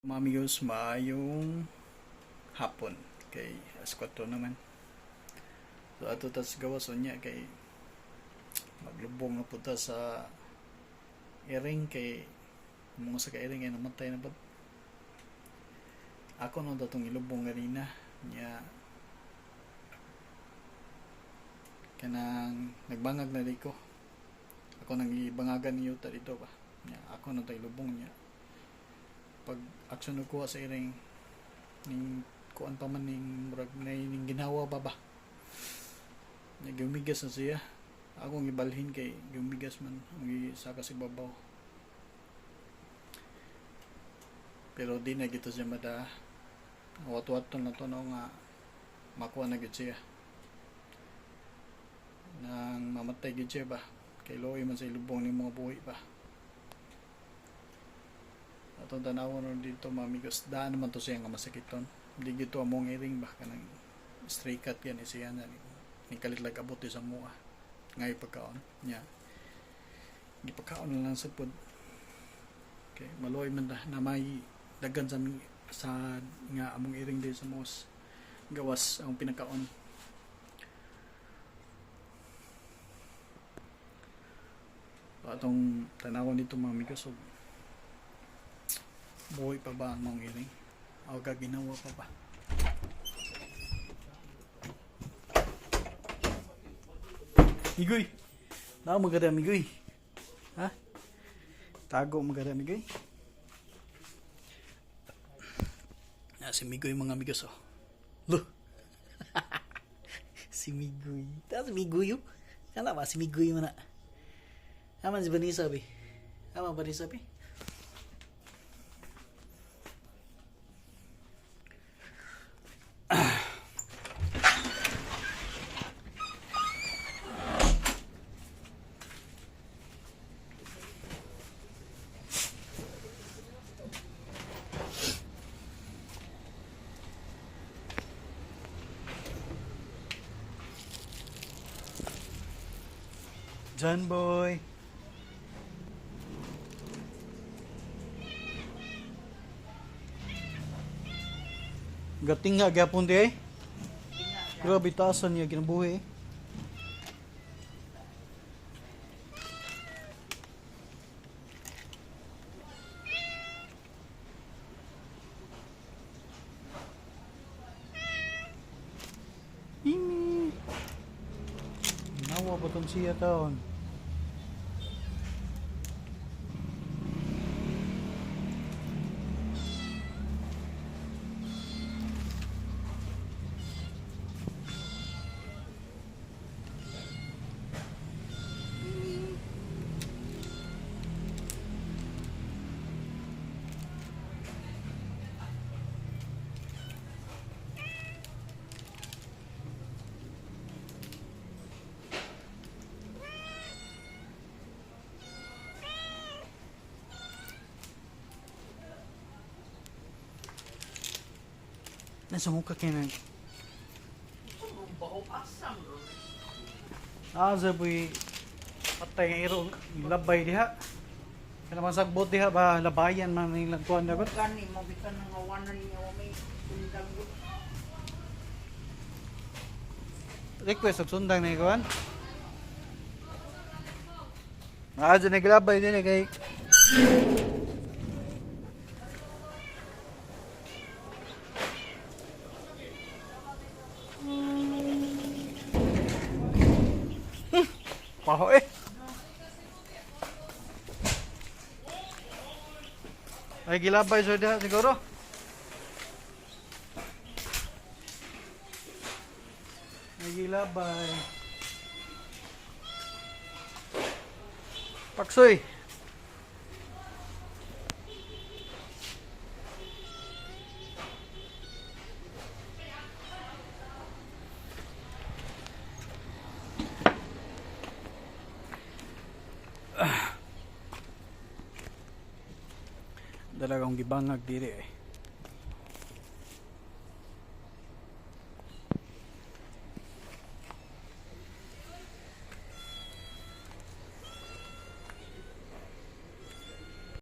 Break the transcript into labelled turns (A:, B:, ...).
A: Mga amigos, maayong hapon kay alas 4 naman. So ato tas gawas unya kay maglubong na punta sa iring kay mga sa kairing ay namatay na ba. Ako no datong ilubong ganina nya kanang nagbangag na di ko. Ako nang ibangagan ni yuta dito ba. Nya ako na tay lubong niya. Pag action ko sa iring ning kuan pa man ning murag nay ning ginawa ba ba. Nya gumigas na siya. Akong gibalhin kay gumigas man ang gisaka sa babaw. Pero di na gito siya mada. Wat-waton na to no nga makuha na gid siya. Nang mamatay gid siya ba. Kay luoy man sa ilubong ning mga buhi ba. Atong tanawon no dito mga amigos, daan naman to siya nga masakiton. Di gito among iring ba kanang stray cat yan siya na ni kalit lag abot sa mua. Ngay pagkaon nya. Gipagkaon na lang sa pod. Okay, maluoy man na may daghan sa nga among iring diri sa mos. Gawas ang pinakaon. Atong tanawon dito mga amigos, so, buhay pa ba ang mga iring? O gaginawa pa ba? Migoy! Nao maganda migoy. Ha? Tago maganda migoy. Na si Migoy mga amigos oh. Lo. Si Migoy. Ta si Migoy oh. Kana ba si Migoy man na. Aman si Vanessa bi. Aman Vanessa bi. John boy. Gating nga gyapon di eh. Grabe taasan niya kinabuhi eh. Imi. Nawa ba tong siya taon? Nasa mukha kay nang Asa po'y patay nga iro labay diha. Kana man sagbot diha ba labayan man nilang kuan dapat.
B: Gani mo bitan nga awanan niya wa may sundang.
A: Request og sundang na kuan. Naa dyan naglabay din eh kay Paho eh. Ay gilabay sa diha siguro. Ay gilabay. Paksoy. Dala akong gibangag diri eh.